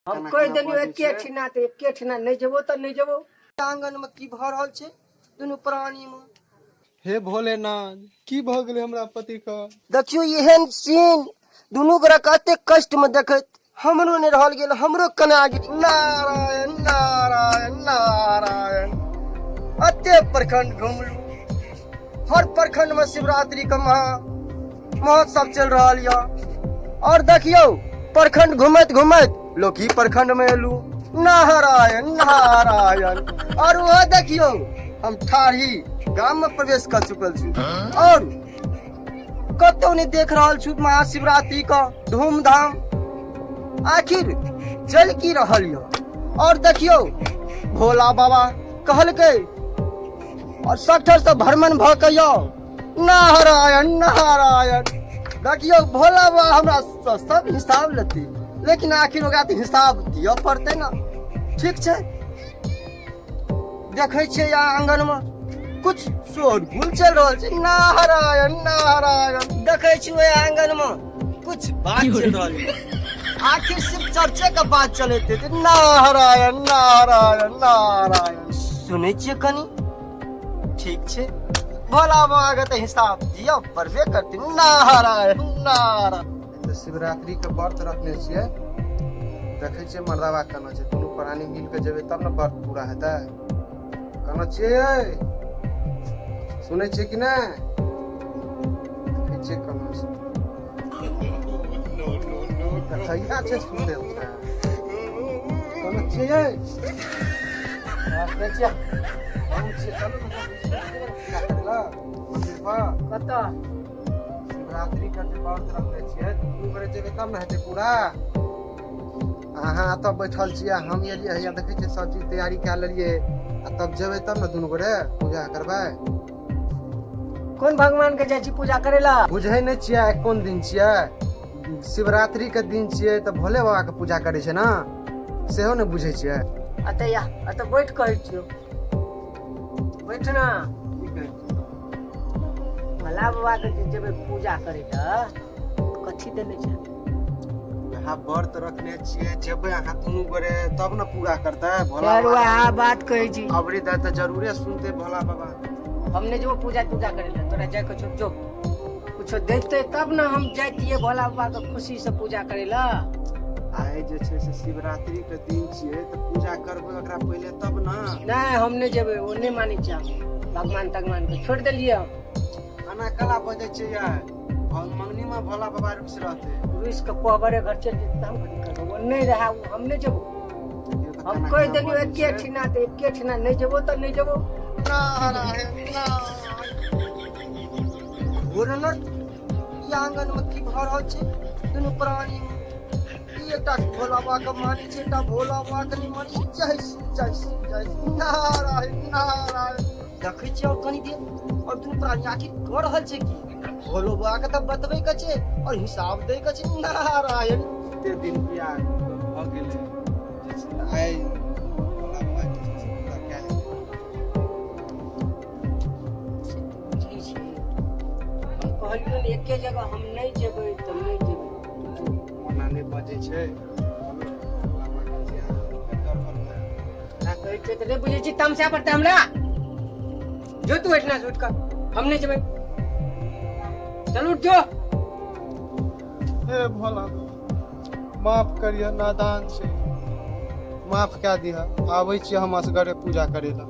हम कहि देलियौ एके ठिना तऽ एके ठिना नहि जेबो तऽ नहि जेबो। आंगन में की भऽ रहल छै दुनू प्राणी में? हे भोलेनाथ, की भऽ गेलै हमरा पति के? देखियौ एहन सीन दुनू गोरा के एते कष्ट में देखैत हमरो नहि रहल गेल, हमरो कना गेल। नारायण नारायण नारायण। एते प्रखंड घुमलू, हर प्रखंड में शिवरात्रि के महा महोत्सव चलि रहल यऽ। और देखियौ प्रखंड घुमैत घुमैत लोकी प्रखंड में एलू। नारायण नारायण। और वह देखियौ हम ठाढ़ी गाम में प्रवेश कर चुकल छी और कतौ नहीं देख रहल छी महाशिवरात्रि का धूमधाम। आखिर चल की रहल यऽ? और देखियौ भोला बाबा कहलकै और सठर से भ्रमण भऽ के यौ। नारायण नारायण। देखियौ भोला बाबा हमरा सब हिसाब लेती, लेकिन आखिर ओकरा तऽ हिसाब दिअ पड़तै ने। ठीक छै, देखै छियै यहाँ आंगन में कुछ शोरगुल चलि रहल छै। नारायण नारायण। देखै छी ओहि आंगन में कुछ बात चलि रहल छै, आखिर सिर्फ चर्चे के बात चलैत हेतै। नारायण नारायण नारायण। सुनै छियै कनी। ठीक छै, भोला बाबा के तऽ हिसाब दिअ पड़बे करतै। नारायण नारायण। तऽ शिवरात्रि के व्रत रखने छियै, देखै छियै मर्दाबा केना छै। दुनू प्राणी मिल के जेबै तब ने व्रत पूरा हेतै। केना छियै, सुनै छियै कि नहि? देखै छियै केना छै। कहिया छै सुतल छै? केना छियै? सुनै छियै। हम छियै, चलू ने पूजा करै लए मंदिर पर। कतऽ? शिवरात्रि के जे व्रत रखने छियै तऽ दुनू गोरे जेबै तब ने हेतै पूरा। अहाँ एतऽ बैठल छियै, हम एलियै हैया, देखै छियै सब चीज तैयारी कए लेलियै, आ तब जेबै तब ने दुनू गोरे पूजा करबै। कोन भगवान के जाइ छी पूजा करै लए? बुझै नहि छियै आइ कोन दिन छियै? शिवरात्रि के दिन छियै, तऽ भोले बाबा के पूजा करै छै ने, सेहो नहि बुझै छियै? अतऽ या, अतऽ बैठ कहै छियौ, बैठ ना। की कहै छियै? भोला बाबा के जे जेबै पूजा करै लए, कथी देने छै? वएह व्रत रखने छियै, जेबै अहाँ दुनू गोरे तब ने पूरा करतै भोला सर बाबा। वएह बात कहै छी। अबरी दै तऽ जरूरे सुनतै भोला बाबा। हम नहि जेबो पूजा तूजा करै लए, तोरा जाय के छौ जो। कुछो देते तब ने हम जाइतियै भोला बाबा के खुशी से पूजा करै लए। आइ जे छै से शिवरात्रि के दिन छियै, तऽ पूजा करबै ओकरा पहिले तब ने। नहि, हम नहि जेबै, ओ नहि मानै छियै हम भगवान तगवान के, छोड़ि देलियै हम। एना कला बजै छियै यार? मंगनी में भोला बाबा रुसि रहतै। रुसि के कोहबरे घर चलि जेतै तऽ हम कथी करबै? ओ नहि रहै, ओ हम नहि जेबो। देखियौ तऽ हम केना कहि केना देलियौ बजै एके छै। ठिना तऽ एके ठिना, नहि जेबो तऽ नहि जेबो। नारायण नारायण। घोर अनर्थ, ई आंगन में की भऽ रहल छै दुनू प्राणी में? ई एकटा भोला बाबा के मानै छै, एकटा भोला बाबा के नहि मानै छै। जय शिव जय शिव जय शिव। नारायण नारायण। देखै छियै और कनी देर और दुनू प्राणी आखिर कऽ रहल छै की? भोलो बाबा के तऽ बतबै के छै और हिसाब दै के छै। नारायण। कते दिन बियाह भऽ गेलै जे छै आइ भोला बाबा जे छै से पूरा कए लेतै। से तू बुझै छी, हम कहलियौ ने एके जगह हम नहि जेबै तऽ नहि जेबै। तू जो। ओना नहि बजै छै। भोला बाबा के जे अहाँ गड़बड़ भए हमरा कहै छियै तऽ नहि बुझै छी, तमसा पड़तै हमरा। जो तू एहिठिना से उठि कऽ, हम नहि जेबै, चल उठ जो। हे भोला, माफ करिह, नादान छै, माफ कए दिह। आबै छियै हम असगरे पूजा करै लए।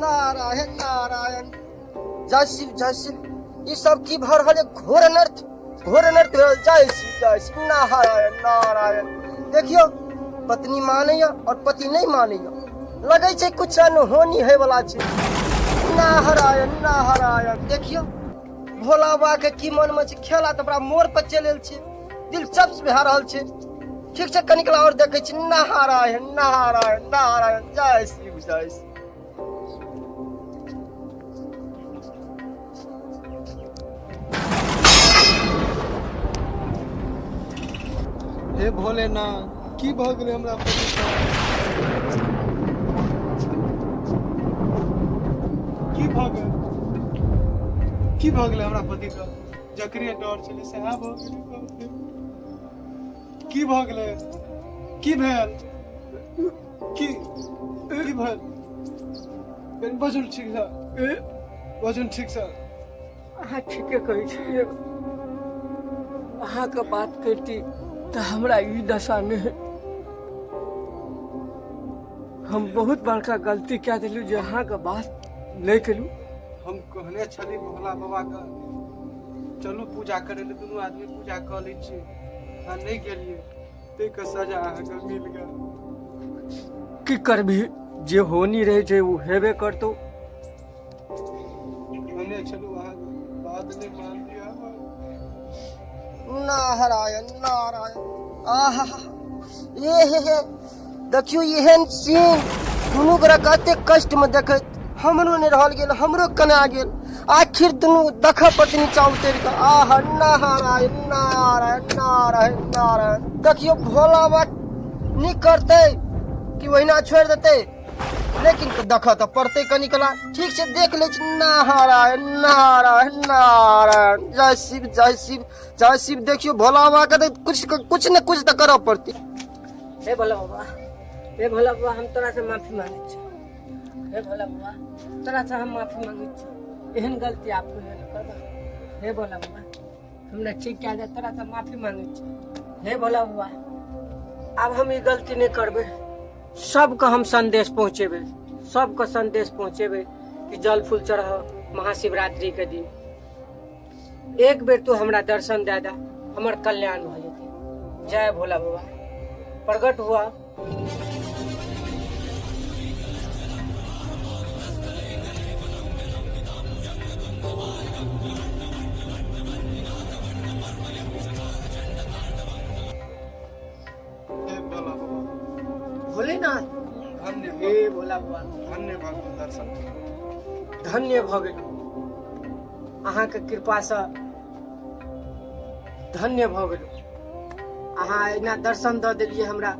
नारायण नारायण, जय शिव जय शिव। ई सब की भऽ रहल है? घोर अनर्थ, घोर अनर्थ भेल। जय शिव जय शिव, नारायण नारायण। देखियौ पत्नी मानैया और पति नहि मानैया, लगै छै कुछ अनहोनी होय वाला छै। नारायण नारायण। देखियौ भोला बाबा के की मन में छै, खेला तऽ बड़ा मोड़ पर चलि आयल छै, दिलचस्प भए रहल छै। ठीक छै, कनिक और देखै छी। नारायण नारायण नारायण, जय शिव जय शिव। हे भोलेनाथ, की भऽ गेलै हमरा पति के? की भऽ गेल? की भऽ गेलै हमरा पतिके? जकरे डर छलै सएह भऽ गेलै। की भऽ गेलै? की भेल? की की भेल? कनि बाजू ने ठीकसँ, बाजू ने ठीकसँ। अहाँ ठीके कहै छियै। अहाँके बात करिती तऽ हमरा ई दशा नहि होइत। हम बहुत बड़का गलती कए देलहुँ जे अहाँके बात नहि केलहुँ। हम कहने छली भोला बाबाके, चलू पूजा करै लए, दुनू आदमी पूजा कऽ लै छियै। अहाँ नहि गेलियै, ताहिके सजा अहाँके मिल गेल। की करबही, जे होनी रहै छै ओ हेबे करतौ। कहने छलहुँ, अहाँके बात नहि मानलियै हमर। नारायण नारायण, आहा, ए हे हे, देखियौ एहन सीन दुनू गोरा कते कष्ट में देखैत हमरो नहि रहल गेल, हमरो कना गेल। आखिर दुनू देखऽ पड़तै नीचा उतरि कऽ। आहा, नारायण नारायण नारायण नारायण। देखियौ भोला बाबा नीक करतै कि ओहिना छोड़ि देतै, लेकिन तऽ देखऽ तऽ पड़तै कनि कला। ठीक छै, देख लै छी। नारायण नारायण नारायण, जय शिव जय शिव जय शिव। देखियौ भोला बाबा के तऽ कुछ कुछ ने कुछ तऽ करऽ पड़तै। हे भोला बाबा, हे भोला बाबा, हम तोरा से माफी मांगै छी। हे भोला बाबा, तोरा से हम माफी मांगै छी। एहन गलती आप कहियो नहि करबा। हे भोला बाबा, हमरा ठीक कए दे, तोरा से माफी मांगै छी। हे भोला बाबा, आब हम ई गलती नहि करबै। सबके हम संदेश पहुँचेबै, सबके संदेश पहुँचेबै कि जल फूल चढ़ महाशिवरात्रि के दिन। एक बेर तू हमरा दर्शन दे दे, हमर कल्याण भऽ जेतै। जय भोला बाबा, प्रकट हुआ। हे भोला बाबा, भोलेनाथ, धन्य। हे भोला बाबा, धन्य भऽ गेल दर्शन। धन्य भऽ गेल अहाँके कृपासँ, धन्य भऽ गेलहुँ। अहाँ एना दर्शन दऽ देलियै हमरा।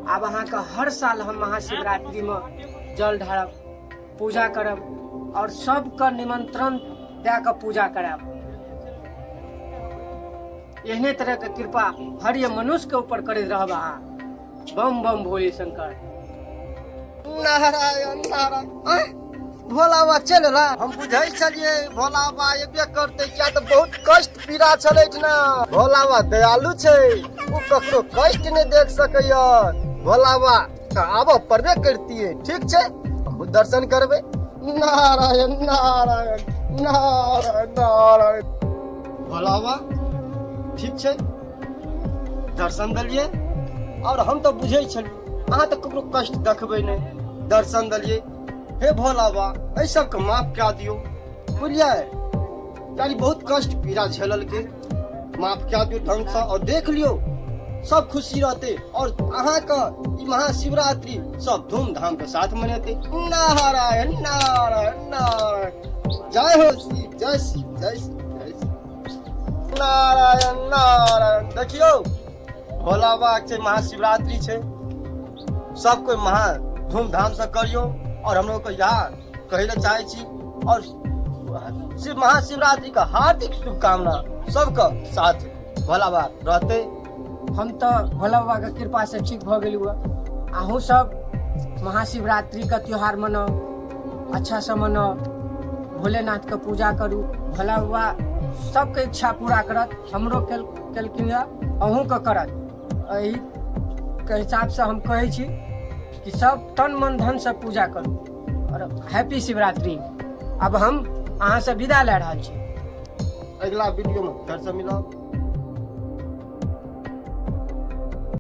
आब अहाँके हर साल हम महाशिवरात्रिमे जल ढारब, पूजा करब आओर सबके निमंत्रण दए कऽ पूजा करायब। एहने तरह के कृपा हर ये मनुष्य के ऊपर करैत रहब अहाँ। बम बम भोले शंकर। नारायण नारायण। आँय, भोला बाबा चलि एला। हम बुझै छलियै भोला बाबा एबे करतै, किया तऽ बहुत कष्ट पीड़ा छलै ना। भोला बाबा दयालु छै, ओ ककरो कष्ट नहि देख सकैया। भोला बाबा तऽ आबऽ पड़बे करतियै। ठीक छै, हमहूँ दर्शन करबै। नारायण नारायण नारायण नारायण। भोला बाबा, ठीक छै, दर्शन देलियै। आओर हम तऽ बुझै छलियै अहाँ तऽ ककरो कष्ट देखबै नहि, दर्शन देलियै। हे भोला बाबा, एहि सबके माफ कए दियौ, बुझलियै? यानी बहुत कष्ट पीड़ा झेललकै, माफ कए दियौ ढङ्गसँ। आओर देख लियौ, सब खुशी रहतै आओर अहाँके ई महाशिवरात्रि सब धूमधामके साथ मनेतै। नारायण नारायण नारायण, जय हो शिव, जय शिव, जय शिव, जय शिव, नारायण नारायण। देखियौ भोला बाबा छै, महाशिवरात्रि छै, सब कोइ महा धूमधामसँ करियौ। आओर हम लोग इएह कहै लए चाहै छी आओर शिव महाशिवरात्रिके हार्दिक शुभकामना सबके साथ भोला बाबा रहतै। हम तऽ भोला बाबाके कृपासँ ठीक भऽ गेलहुँ हँ। अहूँ सब महाशिवरात्रिके त्यौहार मनाउ, अच्छासँ मनाउ, भोलेनाथके पूजा करू। भोला बाबा सबके इच्छा पूरा करत। हमरो केलखिन हँ, अहूँके करत। एहिके हिसाबसँ हम कहै छी कि सब तन मन धनसँ पूजा करू आओर हैप्पी शिवरात्रि। अब हम अहाँसँ विदा लए रहल छी। अगिला वीडियोमे फेरसँ मिलब।